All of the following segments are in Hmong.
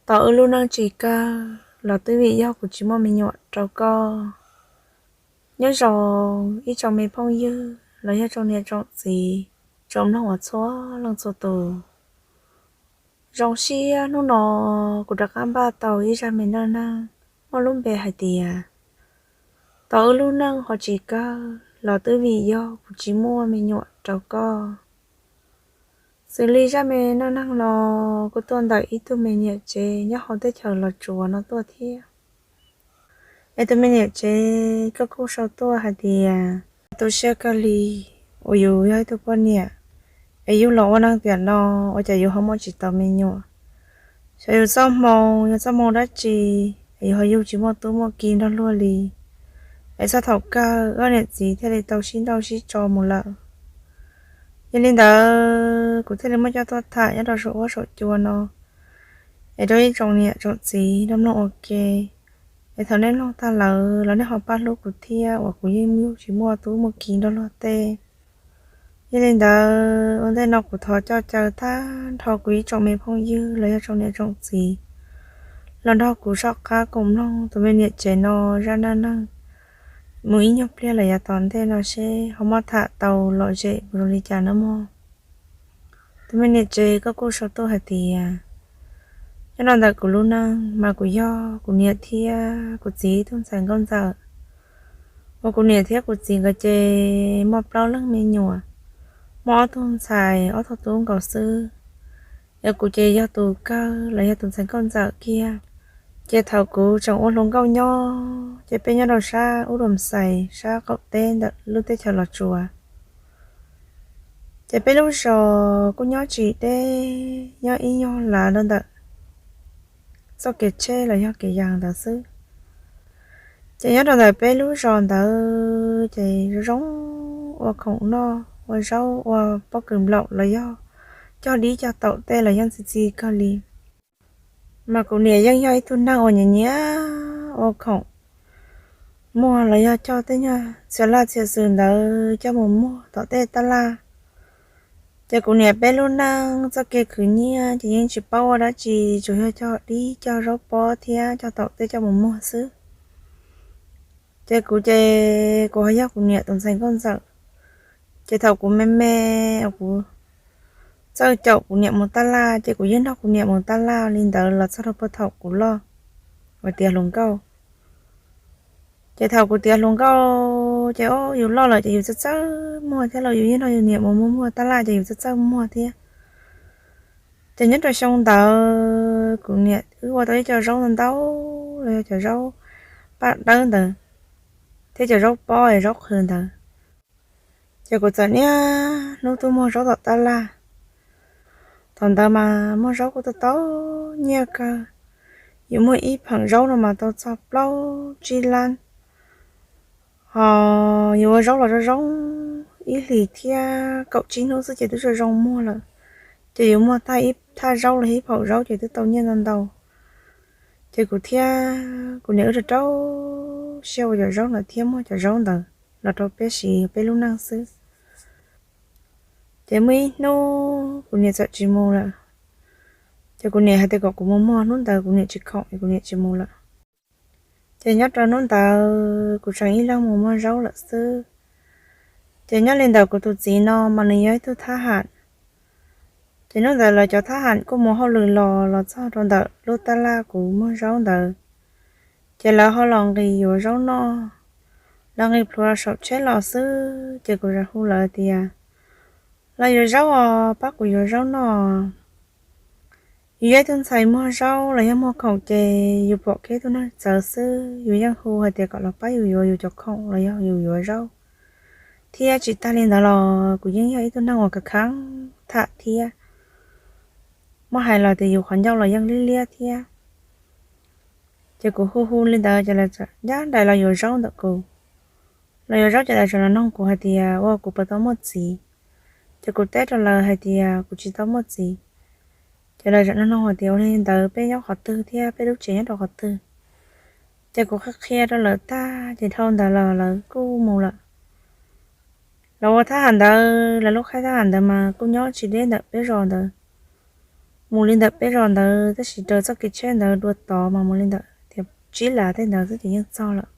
Tau wb lub neej tsis kawg los twb vim yog kuv tsis muaj me nyuam rau koj. Nyob zoo ib tsoom me phooj ywg los yog tsoom niam tsoom txiv, tsoom mloog uas txhua leej txhua tus. Zoo siab hnub no kuv rov qab npaj tau ib zaj me neej neeg muaj lub npe hais tias, tau wb lub neej ho tsis kawg los twb vim yog kuv tsis muaj me nyuam rau koj. Xws li zaj me neej neeg no kuj tuaj ntawm ib tug me niam tsev nyob hauv teb chaws Los Tsuas no tuaj thiab. Es tus me niam tsev koj kuj sau tuaj hais tias, tu siab kawg li uas yus yog ib tug poj niam es yug los ua neeg tiam no, ua cas yus ho muaj tsis tau me nyuam. Xyov yus txoj hmoo yog txoj hmoo dab tsi es yus ho yug tsis muaj tub muaj ki nrog luag li, es txog thaum kawg wb niam txiv thiaj li tau sib nrauj sib tso mus lawm. Yog li ntawd kuv thiaj li muab coj tuaj tham nyob rau saum huab saum cua no, es rau ib tsoom niam tsoom txiv nrog mloog ua ke, es thaum nej mloog tag lawm los nej ho pab hlub kuv thiab uas kuv yeej yug tsis muaj tub muaj ki nrog luag tej. Yog li ntawd ua ntej no kuv thov coj caw tag nrho kuv ib tsoom me phooj ywg los yog tsoom niam tsoom txiv los nrog kuv soj qab koom mloog tus me niam tsev no zaj neej neeg mus ib nyuag pliag lawm yav tom ntej no seb ho muab tham tau lom zem mus zoo li cas nawb mog. Tus me niam tsev koj kuj sau tuaj hais tias, nyob rau ntawm kuv lub neej mas kuv yog kuv niam thiab kuv txiv ib tug ntxhais nkauj ntxawm, uas kuv niam thiab kuv txiv nkawd ces muaj plaub leeg me nyuam, muaj ob tug ntxhais ob tug tub nkaus xwb, es kuv ces yog tus kawg los yog tus ntxhais nkauj ntxawm kiag. Ces thaum kuv tseem ua hluas nkauj nyob ces peb nyob rau sab ub Doo Xais sab qaum teb ntawm lub teb chaws Los Tsuas. Ces peb lub zos kuj nyob tsis deb, nyob ib nyuag lav rau ntawm txoj kev tsheb los yog kev yas ntawd xwb. Ces nyob rau ntawm peb lub zos ntawd ces zoo zoo ua khoom noj, ua zaub, ua pob kws nplaum los yog cog dib cog taum tej los yeej txi txiv kawg li. Mas kuv niam yeej yog ib tug neeg uas nyiam nyiam ua khoom muag los yog cog tej nyuag txhia laj txhia xwm ntawd coj mus muag tom tej tab laj. Ces kuv niam peb lub neej txoj kev khwv nyiaj ces yeej tsis paub ua dab tsi, tsuas yog cog dib cog zaub pob thiab cog taum tej coj mus muag xwb. Ces kuv ces kuv ho yog kuv niam tus ntxhais nkauj ntxawm. Ces thaum kuv me me, kuv txawj caum kuv niam mus tab laj, ces kuv yeej nrog kuv niam mus tab laj li ntawd los txog rau puag thaum kuv loj uas tiav hluas nkauj. Ces thaum kuv tiav hluas nkauj ces yus loj lawm ces yus txawj txawj muag thiab los yus yeej nrog yus niam mus muag muag tab laj ces yus txawj txawj muag thiab. Ces nyob rau xyoo ntawd kuv niam wb ua tau ib co zaub ntau ntau los yog cov zaub paj dawb ntawd thiab cov zaub pob es zaub qhwv ntawd. Ces kuv txawm niaj hnub tuaj muag zaub tom tab laj. Thaum ntawd mas muag zaub kuj tau tau nyiaj kawg, yus muag ib pheem zaub no mas tau txog plaub tsib lab. Ho yus ua zaub los zoo zoo, ib hlis thiab kaum tsib hnub xwb ces twb zoo zoo muag lawm. Ces yus muag tag ib thaj zaub los ib phaum zaub ces twb tau nyiaj ntau ntau. Ces kuv thiab kuv niam wb rau rau siab ua cov zaub ntawd thiab muag cov zaub ntawd los rau peb siv peb lub neej xwb. Ces muaj ib hnub kuv niam txawm tsis mus lawm. Ces kuv niam hais tias kom kuv mus muag, hnub ntawd kuv niam tsis khoom es kuv niam tsis mus lawm. Ces nyob rau hnub ntawd kuv tseem ib leeg mus muag zaub lawm xwb. Ces nyob li ntawd kuv tus txiv no mas nws yog ib tug thab ham. Ces hnub ntawd lawv cov thab ham kuj mus hauj lwm los los txog rau ntawm lub tab laj kuv muag zaub ntawd. Ces lawv ho los nqis yuav zaub noj, lawv nqis plhuav saum tsheb los xwb ces kuv hu lawv tias, los yuav zaub os, pab kuv yuav zaub noj. Yus yog ib tug ntxhais muag zaub los yog muag khoom ces yus pom kev ib tug neeg txawv xwb yus yeej hu hais tias kom los pab yus yuav yus cov khoom los yog yus yuav zaub. Thiab tsis tag li ntawd los kuv yeej yog ib tug neeg uas khav kheev tham thiab, muab hais los tias yus qhov ncauj los yeej liab liab thiab. Ces kuv hu hu li ntawd ces lawv ncaj nraim los yuav zaub ntawm kuv. Los yuav zaub ces lawv tseem los noog kuv hais tias ua kuv puas tau muaj txiv. Ces kuv teb rau lawv hais tias kuv tsis tau muaj txiv. Ces lawv tseem noog hais tias ua li ntawd peb nyob qhov twg thiab peb lub tsev nyob rau qhov twg. Ces kuv qhia qhia rau lawv tag ces dhau ntawd los lawv kuj mus lawm. Lawv ua thab ham ntawd, lawv lub khaib thab ham ntawd mas kuj nyob tsis deb ntawm peb zos ntawd. mus li ntawm peb zos ntawd, tab sis raws txoj kev tsheb ntawd dua tod mas mus li ntawm tias tsib las tej ntawd xwb ces yeej txog lawm.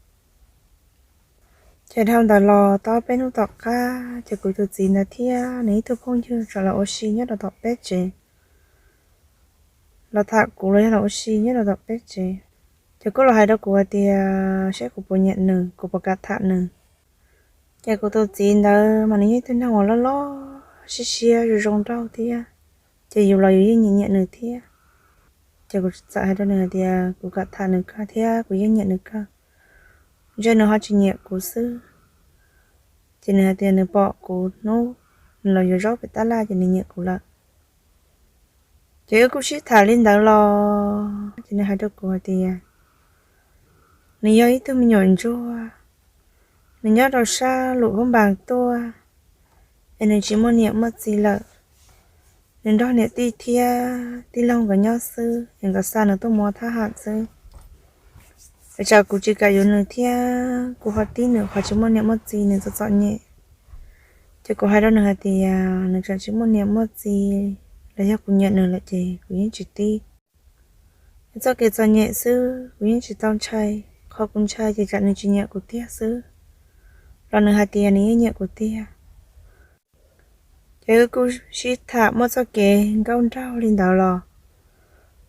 Ces dhau ntawd los tau peb hnub tom qab ces kuv tus txiv ntawd thiab nws ib tug phooj ywg txawm los ua si nyob rau tom peb tsev, los tham kuv los yog los ua si nyob rau tom peb tsev. Ces kuj los hais rau kuv hais tias saib kuv puas nyiam nws, kuv puas kam tham nws. Ces kuv tus txiv ntawd mas nws yog ib tug neeg uas loj loj siab siab zoo zoo nraug thiab, ces yus los yus yeej nyiam nyiam nws thiab. Ces kuv txawm hais rau nws hais tias kuv kam tham nws kawg thiab kuv yeej nyiam nws kawg, ntshe nws ho tsis nyiam kuv xwb. Ces nws hais tias nws pom kuv hnub nws los yuav zaub pem tab laj ces nws nyiam kuv lawm. Ces wb kuj sib tham li ntawd los ces nws hais rau kuv hais tias nws yog ib tug me nyuam ntsuag, nws nyob rau sab Luam Hoob Npas tuaj, es nws tsis muaj niam muaj txiv lawm. Nws nrog niam tij thiab tij laug nkawd nyob xwb es nkawd xa nws tuaj mus ua thab ham xwb. Es tsam kuv tsis kam yuav nws thiab kuv ho tib nws qhov tsis muaj niam muaj txiv nws txom txom nyem. Ces kuv hais rau nws hais tias nws tsam tsis muaj niam muaj txiv los yog kuv nyiam nws lawm ces kuv yeej tsis tib. Es txoj kev txom nyem xwb kuv yeej tsis tau ntshai, qhov kuv ntshai ces tsam nws tsis nyiam kuv tiag xwb, los nws hais tias nws yeej nyiam kuv tiag. Ces wb kuj sib tham muaj txoj kev nkauj nraug li ntawd los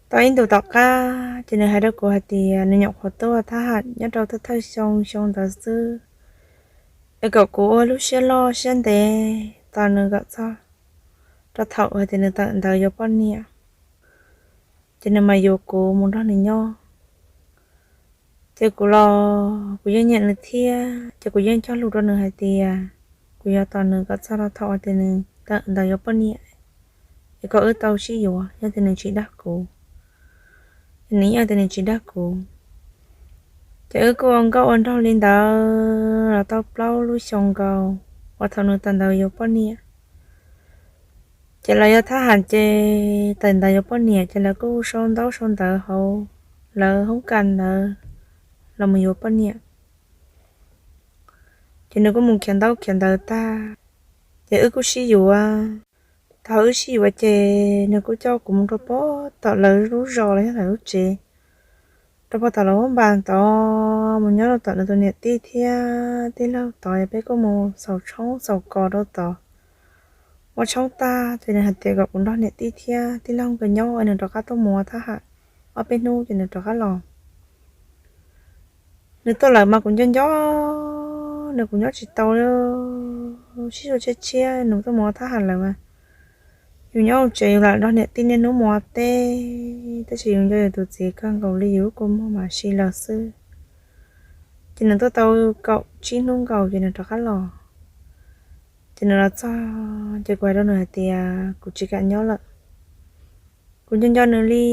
tau ib ntus tom qab ces nws hais rau kuv hais tias nws nyuam qhuav tuaj ua thab ham nyob rau thawj thawj xyoo xyoo ntawd xwb, es kom kuv ua lub siab loj siab ntev tos nws kom txog rau thaum hais tias nws tawm ntawv yuav poj niam, ces nws mam yuav kuv mus nrog nws nyob. Ces kuv los kuv yeej nyiam nws thiab ces kuv yeej cog lus rau nws hais tias kuv yuav tos nws kom txog rau thaum hais tias nws tawm ntawv yuav poj niam, es kom wb tau sib yuav yog tias nws tsis dag kuv. Ces nws yeej tias nws tsis dag kuv. Ces wb kuj ua nkauj ua nraug li ntawd los tau plaub lub xyoo nkaus, uas thaum nws tawm ntawv yuav poj niam, ces lawv yog thab ham ces tawm ntawv yuav poj niam ces lawv kuj sau ntaub sau ntawv hauv lawv hoob kas ntawd los mus yuav poj niam. Ces nws kuj mus khiav ntaub khiav ntawv tag, ces wb kuj sib yuav. Thaum wb sib yuav ces nws kuj coj kuv mus rau pem tom lawv lub zos los yog lawv lub tsev, rau pem tom lawv Hoob Npas tod, mus nyob rau tom nws tus niam tij thiab tij laug tod, peb kuj mus xaus tshoob xaus kos rau tod. Ua tshoob tag ces nws hais tias kom kuv nrog niam tij thiab tij laug nkawd nyob es nws rov qab tuaj mus ua thab ham ob peb hnub ces nws rov qab los. Nws tuaj lawm mas kuv nco nco nws, kuv nyob tsis tau, sib zog tshiab tshiab, nws tuaj mus ua thab ham lawm mas yus nyob hauv tsev yus lam nrog niam tij niaj hnub mus ua teb, tab sis yus nco yus tus txiv kawg nkaus li, yus lub kua muag mas si lawm xwb. Ces nws tuaj tau kaum tsib hnub nkaus ces nws rov qab los. Ces nws los txog ces kuv hais rau nws hais tias kuv tsis kam nyob lawm. Kuv nco nco nws li,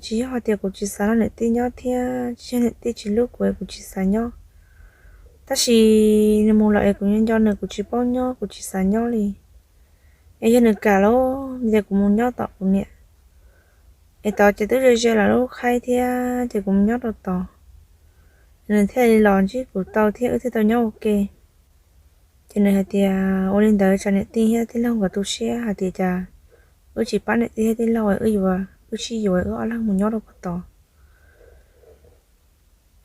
tsis yog hais tias kuv tsis xav nrog niam tij nyob thiab tsis yog niam tij tsis hlub kuv es kuv tsis xav nyob, tab sis nws mus lawm es kuv nco nco nws, kuv tsis paub nyob, kuv tsis xav nyob li. Es yog nws kam los ces kuv mus nyob tom kuv niam. Es tod ces twb ze ze lawv lub khaib thiab ces kuv mus nyob rau tod, nws thiaj li los ntsib kuv tau thiab wb thiaj tau nyob ua ke. Ces nws hais tias ua li ntawd tsam niam tij thiab tij laug nkawd tu siab hais tias cas wb tsis pab niam tij thiab tij laug, wb yuav, wb sib yuav wb ob leeg mus nyob rau pem tod.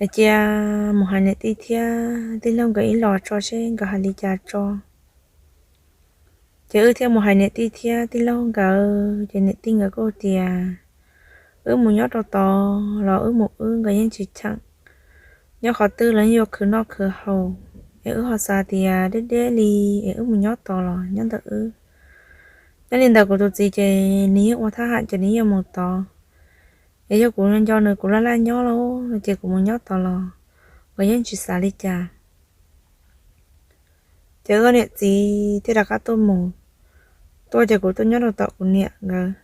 Es cia mus hais niam tij thiab tij laug nkawd ib los tso seb nkawd hais li cas tso. Ces wb thiaj mus hais niam tij thiab tij laug nkawd, ces niam tij nkawd kuj tias wb mus nyob rau tod los wb mus wb, nkawd yeej tsis cheem. Nyob qhov twg los yeej yuav khwv noj khwv haus, es wb ho xav tias deb deb li es wb mus nyob tod los nyob ntawm wb. Nyob li ntawd kuv tus txiv ces nws yeej ua thab ham ces nws yeej mus tod. Es yog kuv nco nws, kuv laj laj nyob los no ces kuv mus nyob tod los nkawd yeej tsis xav li cas. Ces wb niam txiv thiaj rov qab tuaj mus, tuaj ces kuv tuaj nyob rau tom kuv niam nkawd,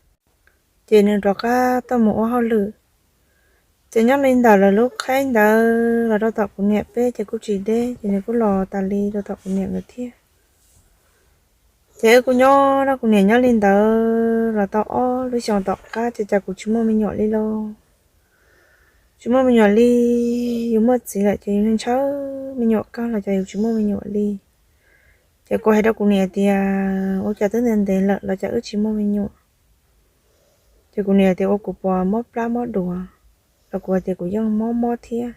ces nws rov qab tuaj mus ua hauj lwm. Ces nyob li ntawm lawv lub khaib ntawd los rau tom kuv niam peb ces kuj tsis deb, ces nws kuj los tas li rau tom kuv niam nkawd thiab. Ces wb kuj nyob rau kuv niam nyob li ntawd los tau ob lub xyoos tom qab ces cas kuv tsis muaj me nyuam li lauj. Tsis muaj me nyuam li, yus muaj txiv lawm ces yus ntshaw me nyuam kawg los cas yus tsis muaj me nyuam li. Ces kuv hais rau kuv niam tias ua cas twb ntev ntev lawm los cas wb tsis muaj me nyuam. Ces kuv niam tias ua kuv puas mob plab mob duav, los kuv tias kuv yeej mob mob thiab.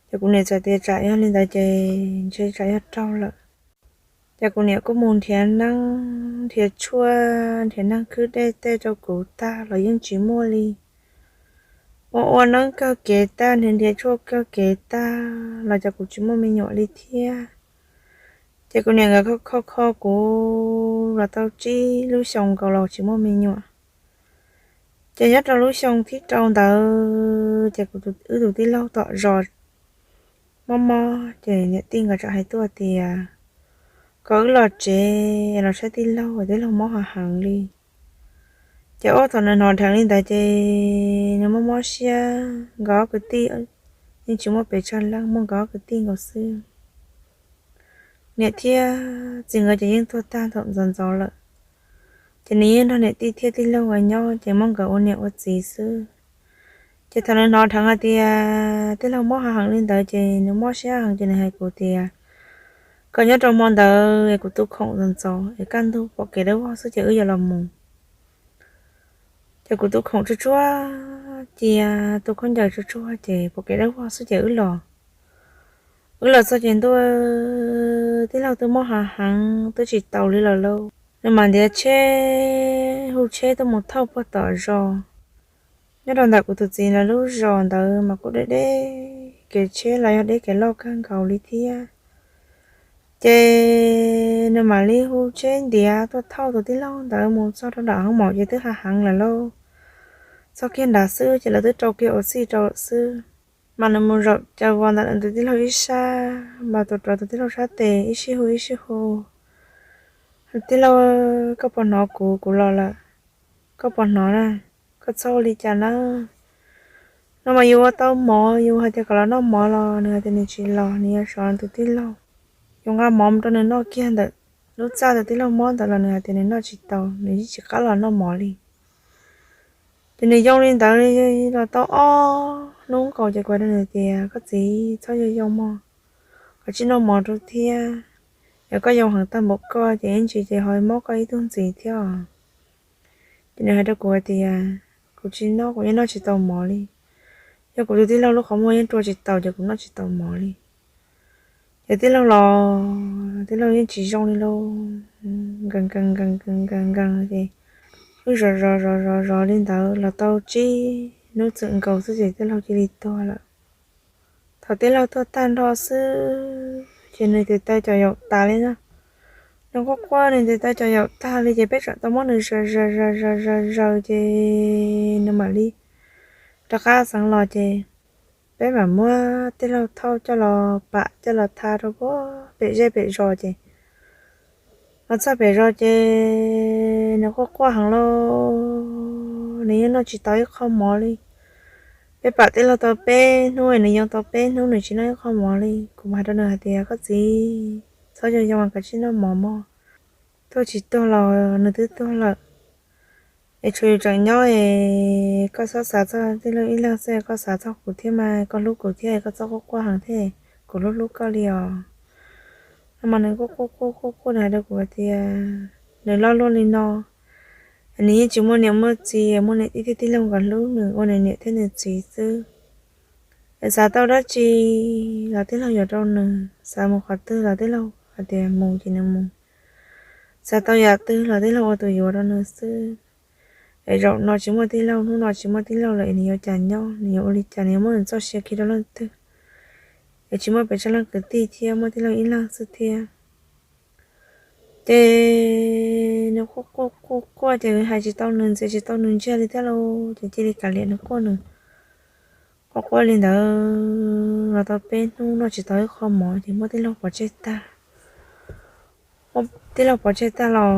Ces kuv niam txawm tias tsam yog li ntawd ces ntshe tsam yog raug lawm. Ces kuv niam kuj mus nrhiav neeb nrhiav tshuaj nrhiav neeg khwb dej tej rau kuv tag los yeej tsis muaj li. Ua ua neeb kawg kev tag nrhiav nrhiav tshuaj kawg kev tag los cas kuv tsis muaj me nyuam li thiab. Ces kuv niam nkawd kho kho kuv los tau tsib lub xyoos nkaus los tsis muaj me nyuam. Ces nyob rau lub xyoo thib rau ntawd ces kuv, wb tus tij laug tom zos mob mob ces niam tij nkawd txawm hais tuaj tias kom wb los tsev los saib tij laug, tij laug mob heev heev li. Ces ua thaum nws hnov dheev li ntawd ces nws mob mob siab, nkawd ob kwv tij yeej tsis muaj pes tsawg leej, muaj nkawd ob kwv tij nkaus xwb. Niam thiab txiv nkawd ces yeej tuag tag thaum ntxov ntxov lawm. Ces nws yeej nrog niam tij thiab tij laug nkawd nyob ces muab nkawd ua niam ua txiv xwb. Ces thaum nws hnov dheev hais tias tij laug mob heev heev li ntawd ces nws mob siab heev ces nws hais kuv tias kom nyob rau hmo ntawd es kuv tu khoom ntxov ntxov es kaj ntug pom kev dawb vog xwb ces wb yuav los mus. Ces kuv tu khoom tsuag tsuag cia, tu khaub ncaws tsuag tsuag ces pom kev dawb vog xwb ces wb los. Wb los txog ces ntuj, tij laug twb mob heev heev twb tsis taus li lawm lauj. Nws mam ntiav tsheb, hu tsheb tuaj mus thauj puag tom zos. Nyob rau ntawm kuv tus txiv lawv lub zos ntawd mas kuj deb deb, kev tsheb los yog deb kev loj kawg nkaus li thiab. Ces nws mam li hu tsheb ntiav tuaj thauj tus tij laug ntawd mus txog rau nram hoob mom ces twb hav heev lawm lauj. Txog kiag nrad xwb ces lawv twb rau kiag ua txij rau lawm xwb. Mas nws mus zaum caws vos ntawm tus tij laug ib sab, mas tus rov tus tij laug sab tes ib sij hu ib sij hu, Tij laug, koj puas hnov kuv? Kuv los lawm. Koj puas hnov na? Koj txhob ua li cas na. No mas yus ua tau mov, yus hais tias kom los noj mov los nws hais tias nws tsis los, nws yuav sov tus tij laug. Yus nqa mov mus rau nws noj kiag ntawm lub txaj tus tij laug mob ntawd los nws hais tias nws noj tsis tau, nws yeej tsis qab los noj mov li. Ces nws yoo li ntawd los tau ob hnub nkaus ces kuv hais rau nws tias, koj txiv, txhob yoo yoo mog, koj tsij noj mov rau thiab. Yog koj yoo heev tag npaum koj ces ib ntsis ces ho mob koj ib tug ntxiv thiab os. Ces nws hais rau kuv hais tias, kuv tsis noj, kuv yeej noj tsis tau mov li. Yog kuv tus tij laug lub qhov muag yeej rua tsis taus ces kuv noj tsis tau mov li. Ces tij laug los tij laug yeej tsis zoo li lauj, nkees nkees nkees nkees nkees nkees ces wb zov zov zov zov zov li ntawd los tau tsib hnub txwm nkaus xwb ces tij laug cia li tuag lawm. Thaum tij laug tuag tag nrho xwb ces nws tes taw cov yaum tas li na. Nws quaj quaj nws tes taw cov yaum tag li ces peb tseem tau muab nws zaws zaws zaws zaws zaws zaws ces nws mam li rov qab xeev los ces peb mam muab tij laug thauj coj los pam coj los tha rau pem zej pem zos ces los txog pem zos ces nws quaj quaj heev lauj, nws yeej noj tsis tau ib qho mov li. Peb pam tij laug tau peb hnub es nws yoo tau peb hnub nws tsis noj ib qho mov li. Kuv mas hais rau nws hais tias, koj txiv, txhob yoo yoo, koj tsij noj mov mog. Tuag tsis tuag los nws twb tuag lawm. Es tshuav yus tseem nyob es koj txhob xav txog tij laug ib leeg xwb, koj xav txog kuv thiab mas, koj hlub kuv thiab, koj txhob quaj quaj heev thiab, kuv hlub hlub koj li os. No mas nws quaj quaj quaj quaj quaj, nws hais rau kuv hais tias nws loj luaj li no, nws yeej tsis muaj niam muaj txiv, muaj niam tij thiab tij laug nkawd hlub nws ua nws niam thiab nws txiv xwb. Es xav tau dab tsi los tij laug yuav rau nws, xav mus qhov twg los tij laug hais tias mus ces nws mus, xav tau yam twg los tij laug ua tus yuav rau nws xwb. Es zaum no tsis muaj tij laug, hnub no tsis muaj tij laug lawm es nws yuav cas nyob, nws yuav ua li cas, nws yuav muab nws txoj sia khi rau leej twg? Es tsis muaj pes tsawg leej kwv tij thiab, muaj tij laug ib leeg xwb thiab. Ces nws quaj quaj quaj quaj ces hais tsis tau nws, ntxias tsis tau nws ntsiag li thiab lauj, ces cia li kav liam nws quaj nws. Quaj quaj li ntawd los tau peb hnub noj tsis tau ib qho mov ces muab tij laug pov tseg tag. Muab tij laug pov tseg tag los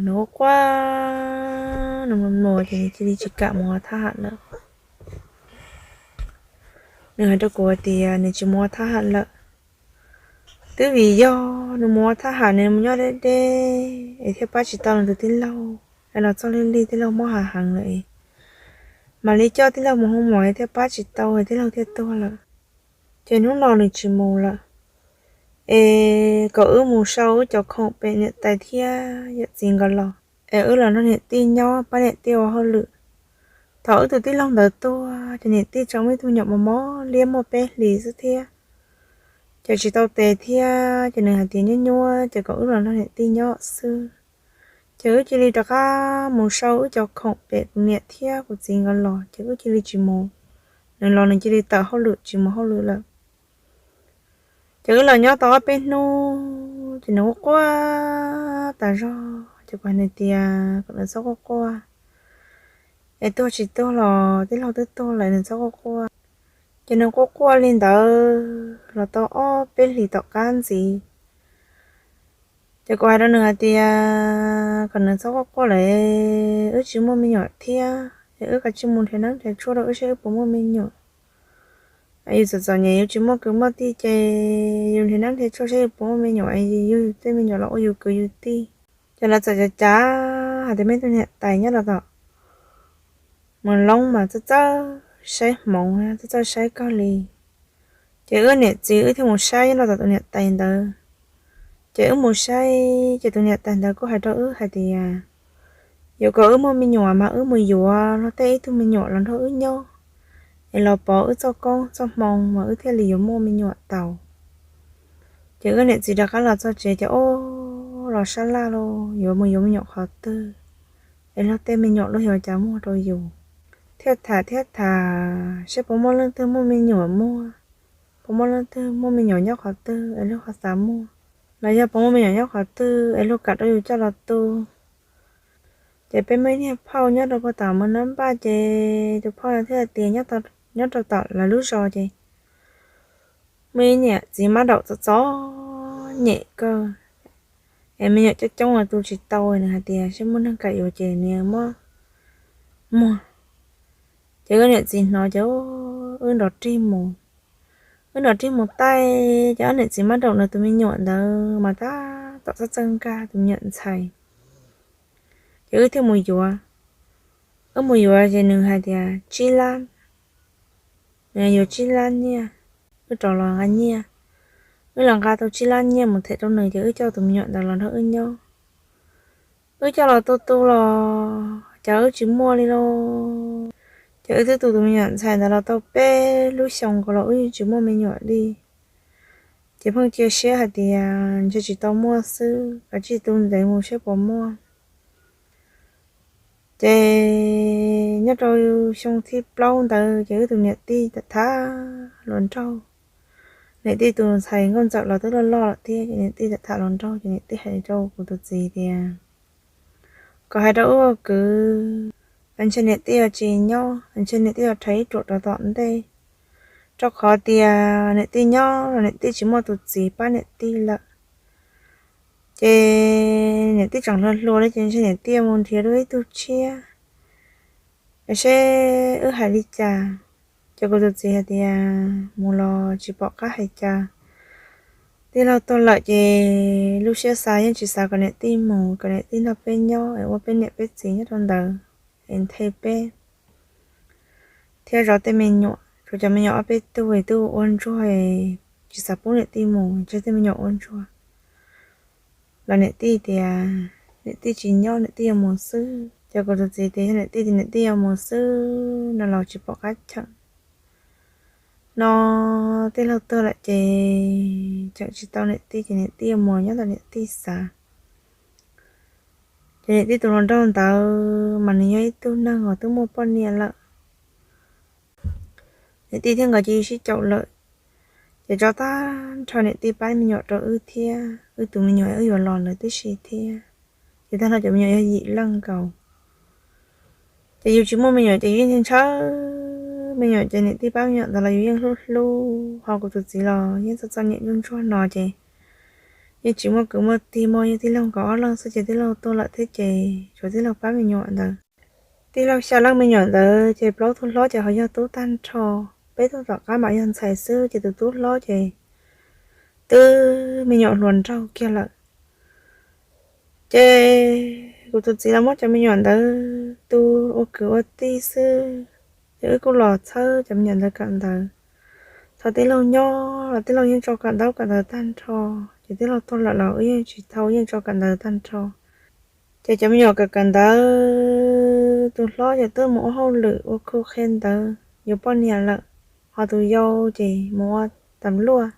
nws quaj quaj, nws mluas mluas ces nws cia li tsis kam mus ua thab ham lawm. Nws hais rau kuv hais tias nws tsis mus ua thab ham lawm, twb vim yog nws mus ua thab ham nws mus nyob deb deb es thiaj pab tsis tau nws tus tij laug, es los txog lig lig tij laug mob hav heev lawm es mam li coj tij laug mus hoo mom es thiaj pab tsis tau es tij laug thiaj tuag lawm. Ces hnub no nws tsis mus lawm, es kom wb mus sau wb cov khoom pem niam tais thiab yawm txiv nkawd los. es wb los nrog niam tij nyob pab niam tij ua hauj lwm. Thaum wb tus tij laug ntawd tuag ces niam tij tseem muaj ib tug me nyuam mos mos liab muaj peb hlis xwb thiab, ces tsis tau tes thiab, ces nws hais tias nyuaj nyuaj ces kom wb los nrog niam tij nyob xwb. Ces wb cia li rov qab mus sau wb cov khoom pem kuv niam thiab kuv txiv nkawd los, ces wb cia li tsis mus. Nws los nws cia li tawm hauj lwm tsis mus hauj lwm lawm. Ces wb los nyob tau ob peb hnub ces nws quaj quaj tas zog, ces kuv hais nws tias kom nws txhob quaj quaj, es tuag tsis tuag los tij laug twb tuag lawm, nws txhob quaj quaj. Ces nws quaj quaj li ntawd los tau ob peb hlis tom qab ntxiv, ces kuv hais rau nws hais tias kom nws txhob quaj quaj lawm, wb tsis muaj me nyuam thiab, es wb kav tsij mus nrhiav neeb nrhiav tshuaj rau wb saib wb puas muaj me nyuam. Yus txom txom nyem yus tsis muaj kwv muaj tij ces yus nrhiav neeb nrhiav tshuaj saib yus puas muaj me nyuam, yus yug tej me nyuam los ua yus kwv yus tij. Ces lawv txawm cav cav hais tias muaj ib tug niam tais nyob rau tom Moos Loob mas txawj txawj saib hmoov, txawj txawj saib kawg li. Ces wb niam txiv wb thiaj mus saib nyob rau tom tus niam tais ntawd. Ces wb mus saib ces tus niam tais ntawd kuj hais rau wb hais tias yuav kom wb muaj me nyuam mas wb mus yuav luag tej ib tug me nyuam los nrog wb nyob, es los pov wb txoj koob txoj hmoo mas wb thiaj li yuav muaj me nyuam tau. Ces wb niam txiv rov qab los txog tsev ces ua los sab laj lauj, yuav mus yuav me nyuam qhov twg, es luag tej me nyuam luag yuav cas muag rau yus. Thiaj tham thiab tham saib puas muaj leej twg muaj me nyuam muag, puas muaj leej twg muaj me nyuam nyob qhov twg es luag ho xav muag, los yog puas muaj me nyuam nyob qhov twg es luag kam rau yus coj los tu. Ces peb muaj ib niag phauj nyob rau puag tom Moos Nab Npaj, ces tus phauj no thiaj tias nyob rau tom lawv lub zos ces muaj ib niam txiv mab daum txom txom nyem kawg, es me nyuam coob coob los tu tsis tau, nws hais tias saib muaj neeg kam yuav ces nws muab muag. Ces wb niam txiv hnov ces wb nrov rig mus, wb nrov rig mus taij ces ob niam txiv mab daum nws tus me nyuam ntawd mas tab tom txawj txawj nkag tus me nyuam ntxhais. Ces wb thiaj mus yuav, wb mus yuav ces nws hais tias tsib lab, nws yuav tsib lab nyiaj, wb rov los nqa nyiaj. Wb los nqa tau tsib lab nyiaj mus them rau nws ces wb coj tus me nyuam ntawd los nrog wb nyob. Wb coj los tu tu los cas wb tsis muaj li lauj. Ces wb twb tu tus me nyuam ntxhais ntawd los tau peb lub xyoo nkaus los wb yeej tsis muaj me nyuam li. Ces pheej cia siab hais tias ntshe tsis tau muaj xwb, kav tsij tu ntev mus saib puas muaj. Ces nyob rau xyoo thib plaub ntawd ces wb tus niam tij tham tham hluas nraug, niam tij tus ntxhais nkauj ntxawm los twb loj loj lawm thiab, ces niam tij tham tham hluas nraug ces niam tij hais rau kuv tus txiv tias, kom hais rau wb ua kwv, ntshe niam tij yuav tsis nyob, ntshe niam tij yuav rhais ib ruam rau tom ntej, rau qhov tias niam tij nyob los niam tij tsis muaj tus txiv pab niam tij lawm. Ces niam tij tseem hluas hluas li ces ntshe niam tij yuav mus nrhiav dua ib tug tshiab, es seb wb hais li cas. Ces kuv tus txiv hais tias mus los tsis pom qab hais cas, tij laug tuag lawm ces lub siab xav yeej tsis xav kom niam tij mus, kom niam tij nrog peb nyob es ua peb niam peb txiv nyob rau ntawd es nthe peb thiab zov tej me nyuam, tshuav cov me nyuam ob peb tug es twb ua ntsuag, tsis xav pub niam tij mus, ntshe tej me nyuam ua ntsuag. Los niam tij tias niam tij tsis nyob, niam tij yuav mus xwb. Ces kuv tus txiv tias yog niam tij tias niam tij yuav mus xwb no los tsis pom qab cheem no, tij laug tuag lawm ces cheem tsis tau niam tij ces niam tij yuav mus nyob ntawm niam tij xav. Ces niam tij tus hluas nraug ntawd mas nws yog ib tug neeg uas twb muaj poj niam lawm, niam tij thiab nkawd cia li sib caum lawm. Ces tso tag nrho niam tij pab me nyuam rau wb thiab, wb tus me nyuam wb yuav los ntawd tib si thiab. Ces tag nrho cov me nyuam yog yim leej nkaus. Ces yus tsis muaj me nyuam ces yus yeej ntshaw me nyuam, ces niam tij pab me nyuam ntawd los yus yeej hlub hlub, ho kuv tus txiv los yeej txom txom nyem ntsuag ntsuag no ces yeej tsis muaj kwv muaj tij, muaj yog tij laug nkawd ob leeg xwb ces tij laug tuag lawm thiab ces tshuav tij laug pab me nyuam ntawd. Tij laug xya leej me nyuam ntawd ces plaub tug hlob ces ho yog tub tag nrho, peb tug tom qab mam yog ntxhais xwb ces tus tub hlob ces twb me nyuam hluas nraug kiag lawm. Ces kuv tus txiv los muab cov me nyuam ntawd tu ua kwv ua tij xwb, ces wb kuj los txhawb cov me nyuam ntawd kawm ntawv. Thaum tij laug nyob los tij laug yeej tso kawm ntaub kawm ntawv tag nrho, ces tij laug tuag lawm los wb yeej tsis thau, yeej tso kawm ntawv tag nrho. Ces cov me nyuam kawm kawm ntawv, tus hlob ces twb mus ua hauj lwm ua khu qhia ntawv yuav poj niam lawm, ho tus yau ces mus ua tam luaj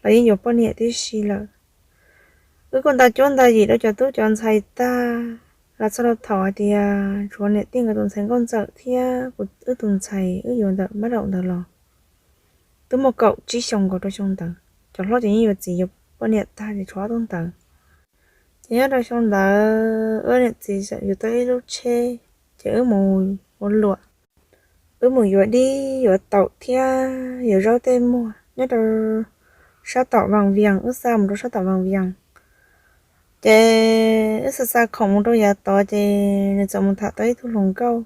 los yeej yuav poj niam tib si lawm. Wb kuj nta cuab nta yim rau cov tub cov ntxhais tag, los txog rau thaum hais tias tshuav niam tij nkawd tus ntxhais nkauj ntxawm thiab kuv wb tus ntxhais wb yuav ntawm mab daum ntawd los twb muaj kaum tsib xyoo nkaus rau xyoo ntawd. Cov hlob ces yeej yuav txiv yuav poj niam tag ces tshuav ob tug ntawd. Ces nyob rau xyoo ntawd wb niam txiv yuav tau ib lub tsheb, ces wb mus ua luam, wb mus yuav dib yuav taum thiab yuav zaub tej muag nyob rau sab tom Vaj Vias, wb xa mus rau sab tom Vaj Vias. Ces wb xa xa khoom mus rau yav tod ces nws txawm mus tham tau ib tug hluas nkauj.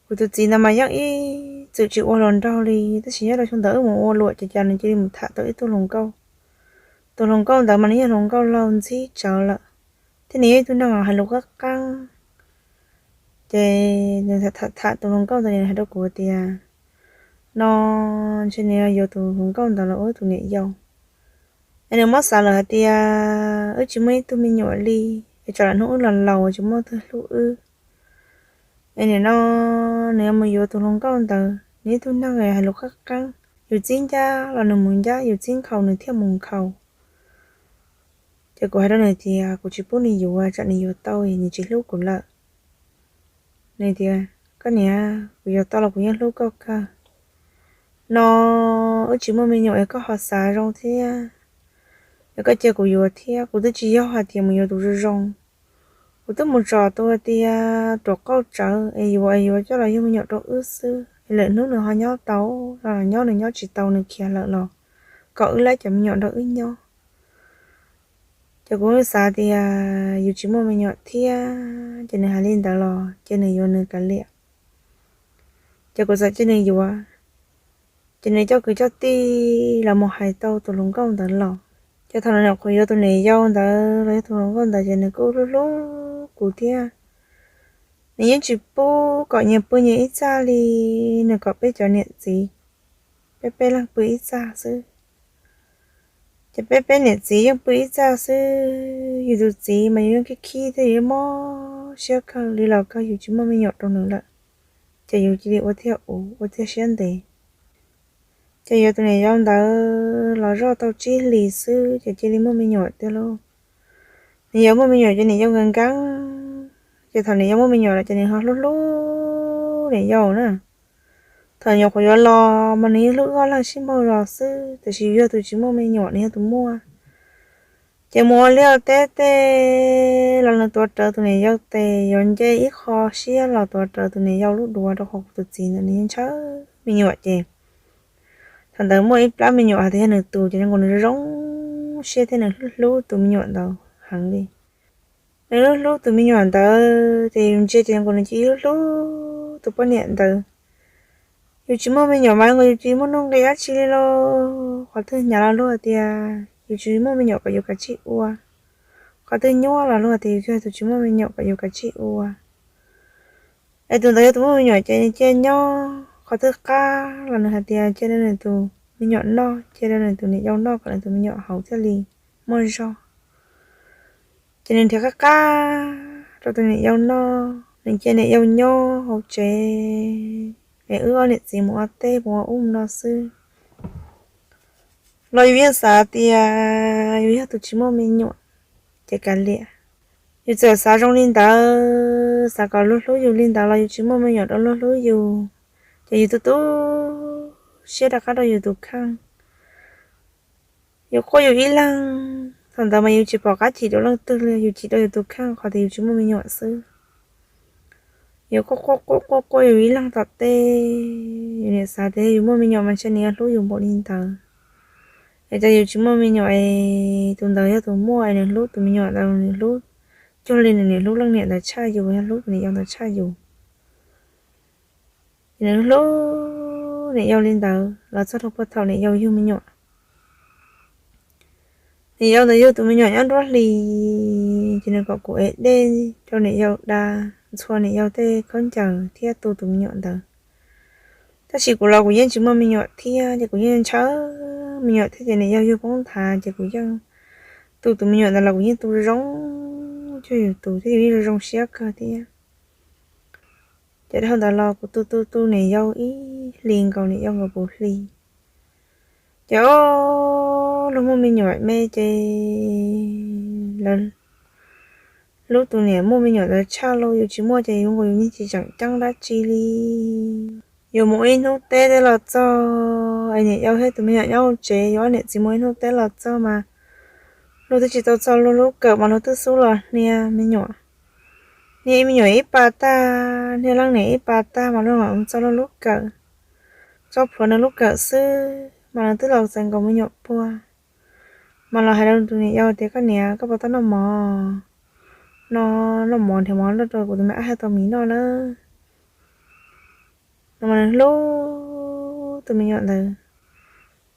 Kuv tus txiv ntawd mas yeej ib txwm tsis ua hluas nraug li, tab sis nyob rau xyoo ntawd wb mus ua luam ces cas nws cia li mus tham tau ib tug hluas nkauj. Tus hluas nkauj ntawd mas nws yog hluas nkauj laus ntxhib tsawv lawm, thiab nws yog ib tug neeg hais lus qab qeeb. Ces nws tham tham tus hluas nkauj ntawd, nws hais rau kuv tias, no ntshe nws yuav tus hluas nkauj ntawd los ua tus niam yau. Es nws muab xav lawm hais tias wb tsis muaj ib tug me nyuam li, es tsam lam hnub wb los laus tsis muaj leej twg hlub wb. Es nim no nws yuav mus yuav tus hluas nkauj ntawd, nws ib tug neeg hais lus qab qeeb, yus txib ncaj los nws mus ncaj, yus txib nkhaus nws thiaj mus nkhaus. Ces kuv hais rau nws tias kuv tsis pub nws yuav, tsam nws yuav tau nws tsis hlub kuv lawm. Nws tias, koj niam, kuv yuav tau los kuv yeej hlub koj kawg. No wb tsis muaj me nyuam es koj ho xav zoo thiab, es koj cia kuv yuav thiab. Kuv twb tsis yog hais tias mus yuav tus zoo zoo. Kuv twb mus tsom tus hais tias ruam qauj tsawv es yuav es yuav coj los yug me nyuam rau wb xwb, es lwm hnub nws ho nyob tau los nyob, nws nyob tsis tau nws khiav lawm los kom wb lab cov me nyuam nrog wb nyob. Ces kuv xav tias yus tsis muaj me nyuam thiab, ces nws hais li ntawd los ces nws yuav nws kav liam. Ces kuv txawm cia nws yuav, ces nws coj kwv coj tij los mus hais tau tus hluas nkauj ntawd los. Ces thaum nws nyuam qhuav yuav tus niam yau ntawd los yog tus hluas nkauj ntawd ces nws kuj hlub hlub kuv thiab. Nws yeej tsis pub kom nyias pw nyias ib txaj li, nws kom peb cov niam txiv, peb peb leeg pw ib txaj xwb. Ces peb peb niam txiv yeej pw ib txaj xwb. Yus tus txiv mas yus yeej khib khib thiab yus yeej mob siab kawg li los kawg yus tsis muaj me nyuam rau nws lawm. Ces yus cia li ua thiaj ua thiaj siab ntev. Ces yuav tus niam yau ntawd los zoj tau tsib hlis xwb ces cia li muaj me nyuam tiag lauj. Niam yau muaj me nyuam ces niam yau nkees nkees, ces thaum niam yau muaj me nyuam lawm ces nws ho hlub hlub niam yau na. Thaum nyuam qhuav yuav los mas nws yeej hlub ob leeg sib npaug zos xwb, tiam sis yog tus tsis muaj me nyuam, nws yog tus muaj. Ces mus ua liaj teb tej los nws tuav rawv tus niam yau tes, yuav nce ib qho siab los tuav rawv tus niam yau lub duav, rau qhov kuv tus txiv ntawd nws yeej ntshaw me nyuam ces thaum ntawd muaj ib plab me nyuam hais tias yog nws tus ces zoo nkaus nws zoo siab thiab nws hlub hlub tus me nyuam ntawd heev li. Nws hlub hlub tus me nyuam ntawd ces yus ntsia ces zoo nkaus nws cia li hlub hlub tus poj niam ntawd. Yus tsis muaj me nyuam mas zoo nkaus yus tsis muaj nuj nqis dab tsi li lauj. Qhov twg hnyav los luag hais tias yus tsis muaj me nyuam kom yus kav tsij ua, qhov twg nyuaj los luag hais tias yus yog tus tsis muaj me nyuam kom yus kav tsij ua. Es tus ntawd yog tus muaj me nyuam ces nws cia nyob, qhov twg qab los nws hais tias cia rau nws tus me nyuam noj, cia rau nws tus niam yau noj kom nws tus me nyuam hauv thiaj li muaj zog. Ces nws nrhiav qab qab rau tus niam yau noj, nws cia niam yau nyob hauv tsev, es wb ob niam txiv mus ua teb mus ua ub no xwb. Los yus yeej xav tias yus yog tus tsis muaj me nyuam ces kav liam. Yus txawm xav zoo li ntawd, xav kom luag hlub yus li ntawd los yus tsis muaj me nyuam rau luag hlub yus, ces yus tu tu siab rov qab rau yus tus kheej. Yus quaj yus ib leeg, thaum ntawd mas yus tsis pom qab chim rau leej twg li, yus chim rau yus tus kheej qhov tias yus tsis muaj me nyuam xwb. Yus quaj quaj quaj quaj quaj yus ib leeg tom tej, yus niam xav tias yus muaj me nyuam mas ntshe nws yuav hlub yus npaum li ntawd. Es cas yus tsis muaj me nyuam es tus ntawd yog tus muaj, es nws hlub tus me nyuam ntawd, nws hlub cuag li nws niam hlub leej niam ntawd tshaj yus, yog hlub tus niam yau ntawd tshaj yus. Ces nws hlub niam yau li ntawd los txog rau puag thaum niam yau yug me nyuam. Niam yau ntawd yug tus me nyuam nyob nruab hlis, ces nws kom kuv ev dej rau niam yau da, ntxhua niam yau tej khaub ncaws thiab tu tus me nyuam ntawd. Tab sis kuv los kuv yeej tsis muaj me nyuam thiab, ces kuv yeej ntshaw me nyuam thiab, ces niam yau yug poob nthav ces kuv yeej tu tus me nyuam ntawd los kuv yeej tu zoo cuag yus tus thiab yus yeej zoo siab kawg thiab. Ces dhau ntawd los kuv tu tu tu niam yau ib hlis nkaus niam yau nkaus puv hli. Ces ob lub muaj me nyuam me ces lawv hlub tus niam muaj me nyuam ntawd tshaj los yus tsis muaj ces yus nkaus yus yeej tsis tseem ceeb dab tsi li. Yus mus ib hnub teb teb los txog es niam yau thiab tus me nyuam nyob hauv tsev, yus ob niam txiv mus ib hnub teb los txog mas luag twb tsis tau txog luag lub kawm mas luag twb xub los hnia me nyuam. Hnia me nyuam ib pas tag, hnia leej niam ib pas tag mas luag mam mus txog luag lub kawm, tso plhuav nws lub kawm xwb mas nws twb los txais nkaus me nyuam puag. Mas los hais rau tus niam yau tias, koj niam, koj puas tau noj mov? No, noj mov nrhiav mov noj rau kuv tus me ab thiab tau mis noj na. No mas nws hlub tus me nyuam ntawd,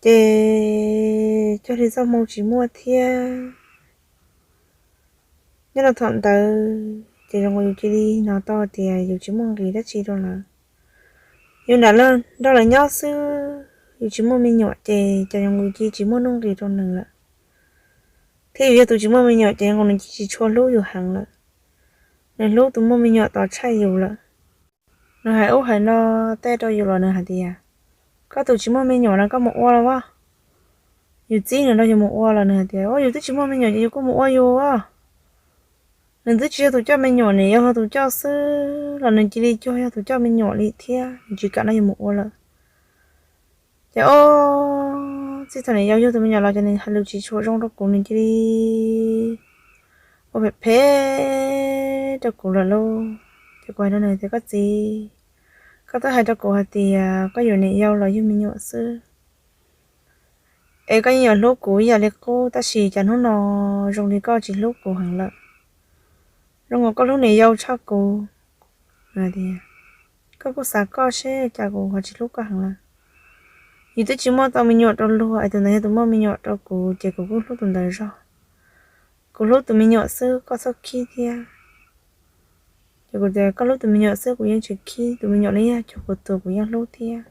ces cuag li txoj hmoo tsis muaj thiab. Nyob rau thaum ntawd ces zoo nkaus yus cia li hnov tau tias yus tsis muaj nqis dab tsi rau lawv. Yus nram nrog lawv nyob xwb, yus tsis muaj me nyuam ces cas zoo nkaus cia tsis muaj nuj nqis rau nws lawm. Thiab yus yog tus tsis muaj me nyuam ces zoo nkaus nws cia tsis tshua hlub yus heev lawm. Nws hlub tus muaj me nyuam tos tshaj yus lawm. Nws hais ub hais no tej rau yus los nws hais tias, koj tus tsis muaj me nyuam no koj mus ua los as. Yus txib nws nrog yus mus ua los nws hais tias, yus twb tsis muaj me nyuam ces yus kuj mus ua yus as. Nws twb tsis yog tus coj me nyuam, niam yau yog tus coj xwb los nws cia li cuag yog tus coj me nyuam li thiab, nws tsis kam nrog yus mus ua lawm. Ces ob txij thaum niam yau yug tus me nyuam los ces nws hais lus tsis tshua zoo rau kuv, nws cia li ua phem phem rau kuv lawm lauj. Ces kuv hais rau nws tias, koj txiv, koj twb hais rau kuv hais tias koj yuav niam yau los yug me nyuam xwb, es koj yeej yuav hlub kuv ib yam li qub, tab sis cas hnub no zoo li koj tsis hlub kuv heev lawm. Zoo nkaus koj hlub niam yau tshaj kuv. Koj kuj xav koj seb cas kuv ho tsis hlub koj heev lawm. Yus twb tsis muaj tau me nyuam rau luag es tus ntawd yog tus muaj me nyuam rau kuv ces kuv kuj hlub tus ntawd zog. Kuv hlub tus me nyuam xwb, koj txhob khib thiab. Ces kuv tias, koj hlub tus me nyuam xwb, kuv yeej tsis khib, tus me nyuam los yog cuag kuv tus kuv yeej hlub thiab.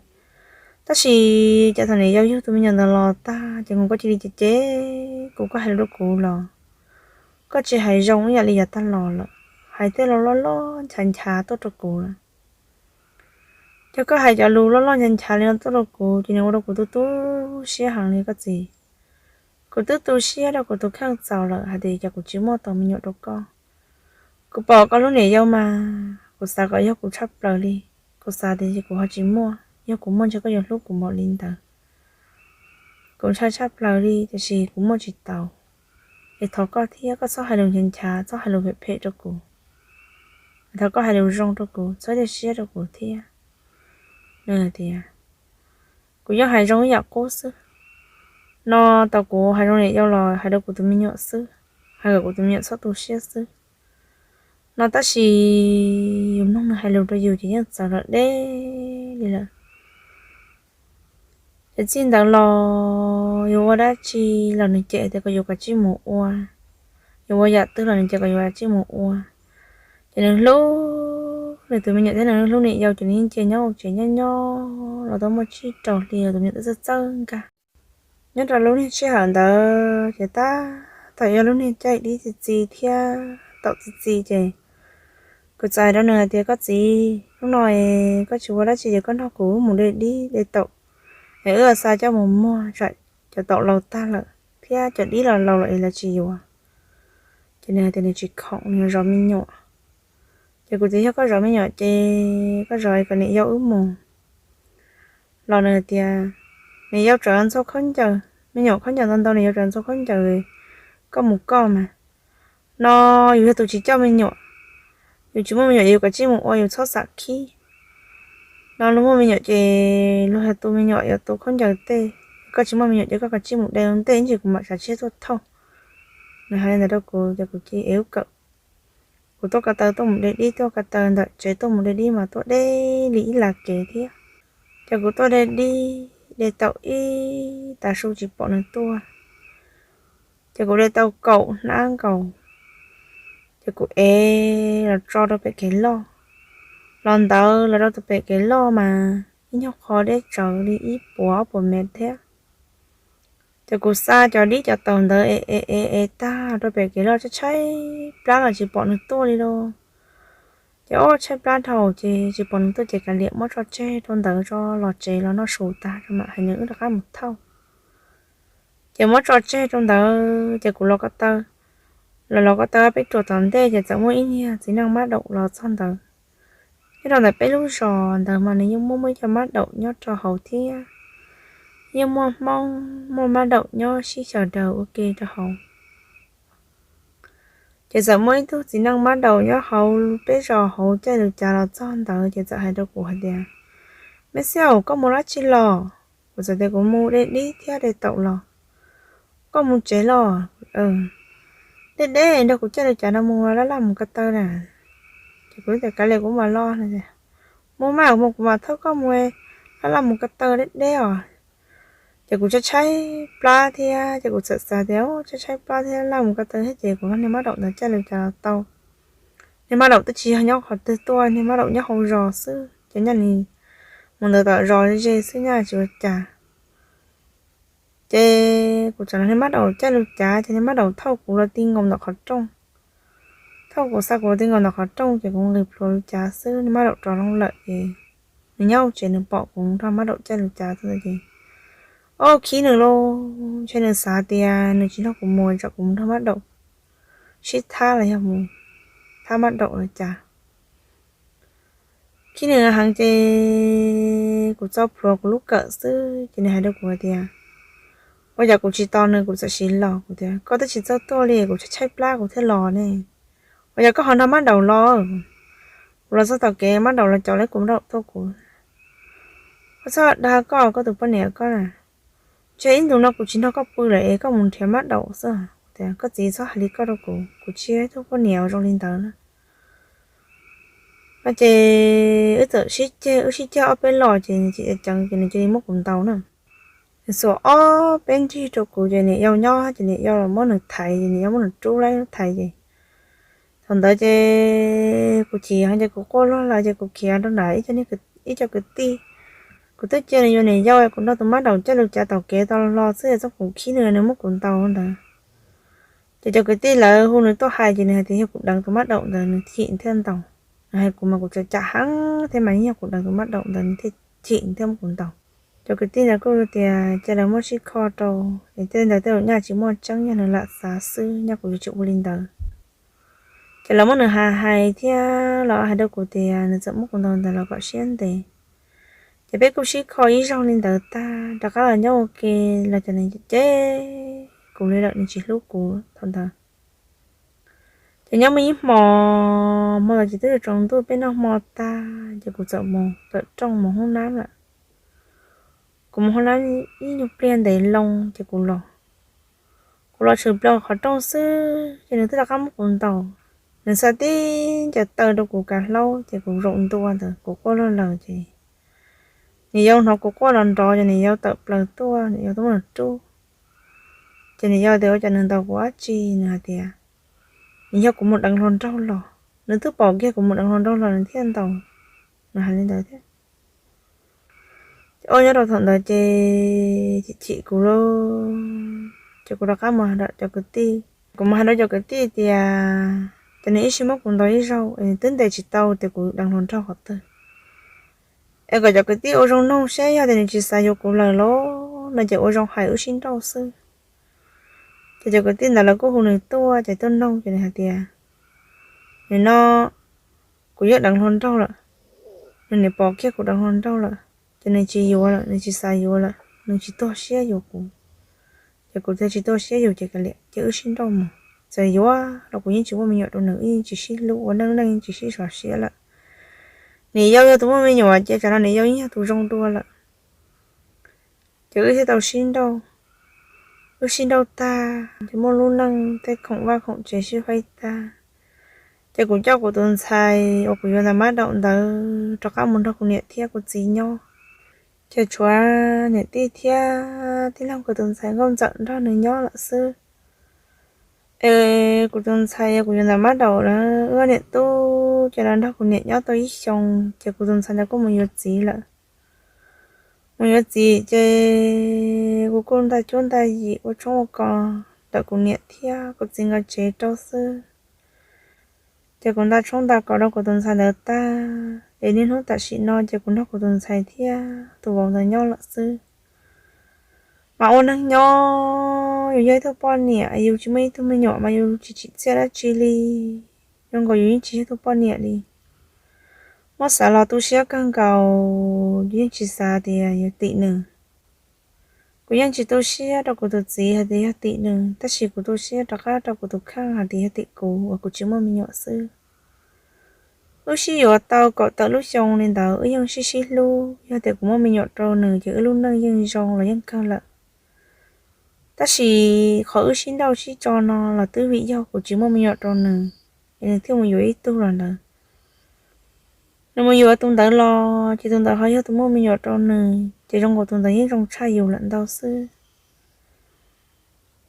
Tab sis cas thaum niam yau yug tus me nyuam ntawd los tag ces nkaus koj cia li cem cem kuv, koj hais lus rau kuv los koj tsis hais zoo ib yam li yav tag los lawm, hais tej lus loj loj nchav nchav tuaj rau kuv lawm. Ces koj hais cov lus loj loj nchav nchav li no tuaj rau kuv ces nws ua rau kuv tu tu siab heev li koj txiv. Kuv twb tu siab rau kuv tus kheej txaus lawm hais tias cas kuv tsis muaj tau me nyuam rau koj. Kuv pom koj hlub niam yau mas kuv xav kom yog kuv tshaj plaws li. Kuv xav tias kuv ho tsis muaj, yog kuv muaj ntshe koj yuav hlub kuv npaum li ntawd. Kuv ntshai tshaj plaws li tiam sis kuv muaj tsis tau. Es thov koj thiab koj txhob hais lus nchav nchav, txhob hais lus phem phem rau kuv. Thov koj hais lus zoo rau kuv, txhob cia siab rau kuv thiab. Nws hais tias, kuv yeej hais zoo ib yam qub xwb. No tau kuv hais zoo niam yau los hais rau kuv tus me nyuam xwb, hais kom kuv tus me nyuam txhob tu siab xwb. No tab sis yus mloog nws hais lus rau yus ces yeej txawv lawm deb li lawm. Ces txij ntawd los yus ua dab tsi los nws cem tias kom yus kav tsij mus ua, yus ua yam twg los nws cem kom yus kav tsij mus ua. Ces nws hlub nws tus me nyuam thiab nws hlub niam yau ces nws yeej cia nyob hauv tsev nyob nyob los tau muaj tsib rau hli los tus me nyuam twb txawj txawj nkag. Nyob rau lub niag sij hawm ntawd ces tab tom yog lub niag caij dib txi txiv thiab taum txi txiv ces kuv txawm hais rau nws hais tias, koj txiv, hnub no koj tsis ua dab tsi ces koj nrog kuv mus de dib de taum es wb xa coj mus muag tsam cov taum laus tag lawm thiab cov dib los laus lawm es lawv tsis yuav. Ces nws hais tias nws tsis khoom, nws yuav zov me nyuam. Ces kuv tias, yog koj zov me nyuam ces koj zov kom niam yau wb mus. Los nws hais tias, niam yau tsam ntxhua khaub ncaws, me nyuam khaub ncaws ntau ntau, niam yau tsam ntxhua khaub ncaws, koj mus koj mas. No yus yog tus tsis coj me nyuam, yus tsis muaj me nyuam ces yus kav tsij mus ua, yus txhob xam khib. No luag muaj me nyuam ces luag yog tu me nyuam yuav tu khaub ncaws tej, koj tsis muaj me nyuam ces koj kav tsij mus de ntej ib ntsis kuv mam tsav tshiab tuaj thauj. Nws hais li ntawd rau kuv ces kuv cia li ev lub kawm. Kuv tuaj ko taw tuaj mus de dib, tuaj ko taw ntawm tsev tuaj mus de dib mas tuaj deb li ib las kev thiab. Ces kuv tuaj de dib de tau ib tav su tsis pom nws tuaj. Ces kuv de tau kaum hnab nkaus, ces kuv ev los tso rau pem kev loj. Los ntawd los rau tus pem kev loj mas ib nyuag qho deb tsawv li ib puas ob puas mev thiab. Ces kuv xa cov dib cov taus ntawd es es es es tag rau pem kev loj tshaib tshaib plab los tsis pom nws tuaj li lauj. Ces ob tshaib plab dhau ces tsis pom nws tuaj ces kav liam muab tso tseg rau ntawd tso, los tsev los noj su tag mam hais nws wb rov qab mus thauj. Ces muab tso tseg rau ntawd ces kuv los ko taw, los los ko taw peb ruam tom ntej ces txawm muaj ib niag txiv neej mab daum los txog ntawd. Nyob rau ntawm peb lub zos ntawd mas nws yeej muaj muaj ib co mab daum nyob rau hauv thiab, yeej muaj Hmoob muaj mab daum nyob sib xyaw daws ua ke rau hauv. Ces txawm muaj ib tug txiv neej mab daum nyob hauv peb zos hauv caij lus cav los txog ntawd ces txawm hais rau kuv hais tias, Me xib aum, koj mus dab tsi los? Kuv txawm tias, Kuv mus de dib thiab de taum los. Koj mus tsev los? Deb deb nrog kuv caij lus cav no mus, laj laj mus ko taw na. Ces kuv tias, Kav liam, kuv mam los no. Mus mas, mus kuv mam thauj koj mus, laj laj mus ko taw deb deb os. Ces kuv tshaib tshaib plab thiab ces kuv txawm xav tias, Tshaib tshaib plab thiab laj mus ko taw thiab ces kuv nrog niag mab daum ntawd caij lus cav los tau. Niag mab daum twb tsis yog nyob qhov twg tuaj, niag mab daum nyob hauv zos xwb ces nyaj nis mus ntawd tom zos ze xwb, nyaj tsis ua cas. Ces kuv txawm nrog niag mab daum caij lus cav ces niag mab daum thauj kuv los ti nkaus ntawm qhov rooj. Thauj kuv xa kuv los ti nkaus ntawm qhov rooj ces kuv nqis plhuav lus cav xwb, niag mab daum rov loo lawm ces nws nyob hauv tsev nws pom kuv nrog mab daum caij lus cav tau ntawd ces, o, khib nws lauj. Ntshe nws xav tias nws tsis nrog kuv mus, tsam kuv mus nrog mab daum sib thab los yog mus thab mab daum los cas. Khib nws heev ces kuv txo plhuav kuv lub kawm xwb ces nws hais rau kuv hais tias, Ua cas kuv tsis tos nws kuv txawm sim los? Kuv tias, Koj twb tsis txawj tuaj li, kuv tshaib tshaib plab kuv thiaj los ne. Ua cas koj ho nrog mab daum los? Kuv los txog tom kev mab daum los caum lawv kuv mab daum tuaj kuv. Koj txhob dag koj, koj tus poj niam koj na. Ntshe ib ntus no kuv tsis nrog koj pw lawm es koj mus nrhiav mab daum xwb. Kuv tias, Koj txiv txhob hais li koj rau kuv, kuv tsis yog ib tug poj niam zoo li ntawd na. No ces wb txawm sib ceg, wb sib ceg ob peb los ces nws tsis ceev ces nws cia li muab kuv ntaus na. Nws xuas ob peb nrig rau kuv ces niam yau nyob ces niam yau los muab nws thaiv ces niam yau muab nws rub lawm thaiv ces thaum ntawd ces kuv chim heev ces kuv quaj log lawm ces kuv khiav rau nram ib co kwv tij. Kuv twb cia nws yuav niam yau, kuv nrog tus mab daum caij lus cav tom kev tau los xwb es txog kuv khib nws nws muab kuv ntaus ntawd. Ces cov kwv tij lawv hu nws tuaj hais ces nws hais tias yog kuv deev tus mab daum ntawd nws chim thiaj ntaus. Nws hais kuv mas kuv txawm cam heev thiab mas yeej yog kuv deev tus mab daum ntawd nws thiaj chim thiaj muab kuv ntaus. Cov kwv tij ntawd kuj tias cia lawv muab sib kho rau es tej ntawd tej zaum nyaj tsis muaj tseeb, yog nws lam xav xwb, nyaj kuv yuav tsis ua li ntawd. Ces lawv muab nws hais hais thiab los hais rau kuv tias nws txawm muab kuv ntaus ntawd los kom siab ntev. Ces peb kuj sib kho ib zaug li ntawd tag rov qab los nyob ua ke los cov nws cem kuv li lawm, nws tsis hlub kuv thaum ntawd. Ces nyob muaj ib hmo, hmo ntawd ces twb yuav tsaus ntuj peb noj hmo tag ces kuv txawm mus tawm rooj mus hoob nab lawm. Kuv mus hoob nab ib nyuag pliag ntev loo ces kuv los. Kuv los tshwm plaws qhov rooj xwb ces nws twb rov qab muab kuv ntaus. Nws xa tib ncaws taw rau kuv kav hlaub ces kuv zaum ntua ntawd kuv quaj log lawm ces niam yau hnov kuv quaj nrov nrov ces niam yau tawm plaws tuaj, niam yau tuaj muab nws rub. Ces niam yau tias ua cas nws ntaus kuv dab tsi, nws hais tias nws yog kuv mus deev hluas nraug los, nws twb pom kiag kuv mus deev hluas nraug los nws thiaj ntaus. Nws hais li ntawd thiab. Ces ua nyob rau thaum ntawd ces chim chim kuv lauj, ces kuv rov qab mus hais rau cov kwv tij. Kuv mus hais rau cov kwv tij tias ces nws ib sij muab kuv ntaus ib zaug es twb ntes tsis tau tias kuv deev hluas nraug qhov twg, es kom cov kwv tij ua zoo noog seb yog tias nws tsis xav yuav kuv lawm los no ces ua zoo hais wb sib nrauj xwb. Ces cov kwv tij ntawd lawv kuj hu nws tuaj ces tuaj noog ces nws hais tias nim no kuv yog deev hluas nraug lawm, nws nim pom kiag kuv deev hluas nraug lawm ces nws tsis yuav lawm, nws tsis xav yuav lawm, nws tsis tuag siab yuav kuv. Ces kuv thiaj tsis tuag siab yus ces kav liam ces wb sib nrauj mus. Txawm yuav los kuv yeej tsis muaj me nyuam rau nws, wb yeej tsis sib hlub, ua neej neej yeej tsis sib sov siab lawm. Niam yau yog tus muaj me nyuam ces tsam no niam yau yeej yog tus zoo dua lawm. Ces wb thiaj tau sib nrauj. Wb sib nrauj tag ces muaj lub neej tej khoom vaj khoom tsev sib faib tag. Ces kuv coj kuv tus ntxhais uas kuv yuav ntawm mab daum ntawd rov qab mus nrog kuv niam thiab kuv txiv nyob. Ces tshuav niam tij thiab tij laug kuv tus ntxhais nkauj ntxawm nrog nws nyob lawm xwb. Es kuv tus ntxhais uas kuv yuav ntawm mab daum lawv wb niam tub ces lawv nrog kuv niam nyob tau ib xyoos ces kuv tus ntxhais ntawd kuj mus yuav txiv lawm. Mus yuav txiv ces kuv kuj nta cuab nta yim ua tshoob ua kos ntawm kuv niam thiab kuv txiv nkawd tsev rau xwb. Ces kuv nta tshoob nta kos rau kuv tus ntxhais ntawd tag, es niaj hnub tam sim no ces kuv nrog kuv tus ntxhais thiab tus vauv ntawd nyob lawm xwb. Mas ua neeg nyob yus yog ib tug poj niam yus tsis muaj ib tug me nyuam mas yus tsis tsim txiaj dab tsi li, zoo nkaus yus yeej tsis yog tug poj niam li. Muab xav los tu siab kawg nkaus, yus yeej tsis xav tias yog tim nws. Kuv yeej tsis tu siab rau kuv tus txiv hais tias yog tim nws, tab sis kuv tu siab rov qab rau kuv tus kheej hais tias yog tim kuv uas kuv tsis muaj me nyuam xwb. Wb sib yuav tau kaum tawm lub xyoo li ntawd wb yeej sib sib hlub, yog tias kuv muaj me nyuam rau nws ces wb lub neej yeej zoo los yeej kawg lawm. Tab sis qhov wb sib nrauj sib tso no los twb vim yog kuv tsis muaj me nyuam rau nws, es nws thiaj mus yuav ib tug los ntawd. Nws mus yuav tus ntawd los ces tus ntawd ho yog tus muaj me nyuam rau nws, ces zoo nkaus tus ntawd yeej zoo tshaj yus lawm ntau xwb.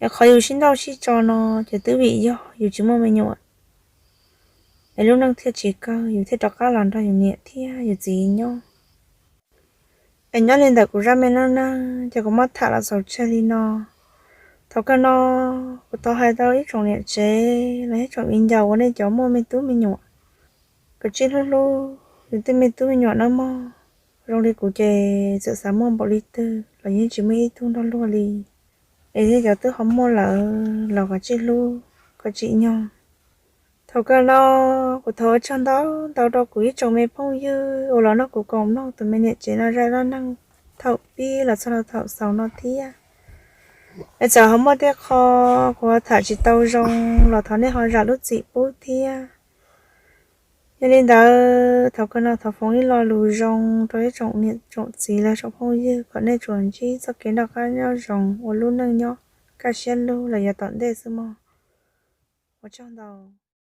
Es qhov yus sib nrauj sib tso no ces twb vim yog yus tsis muaj me nyuam, es lub neej thiaj tsis kawg, yus thiaj rov qab los nrog yus niam thiab yus txiv nyob. Es nyob li ntawm kuv zaj me neej neeg ces kuv muab tham los xaus tseg li no. Thaum kawg no kuv thov hais rau ib tsoom niam tsev los ib tsoom viv ncaus uas nej cov muaj me tub me nyuam, kom tsij hlub hlub yus tej me tub me nyuam nawb mog. Zoo li kuv ces txawm xav muaj npaum li twg los yeej tsis muaj ib tug nrog luag li. Es nej cov twb ho muaj lawm los kom tsij hlub kom tsim nyog. Thaum kawg no kuv thov ua tsaug ntau ntau rau kuv ib tsoom me phooj ywg uas los nrog kuv koom mloog tus me niam tsev no zaj dab neeg thaum pib los txog rau thaum xaus no thiab. Es txawm ho muaj tej qho kuv ho tham tsis tau zoo los thov nej ho zam lub txim pub thiab. Yog li ntawd thaum kawg no thov foom ib lo lus zoo rau ib tsoom niam tsoom txiv los tsoom phooj ywg kom nej tsuas ntsib txoj kev noj qab nyob zoo ua lub neej nyob kaj siab lug los yav tom ntej xwb mog. Ua tsaug ntau.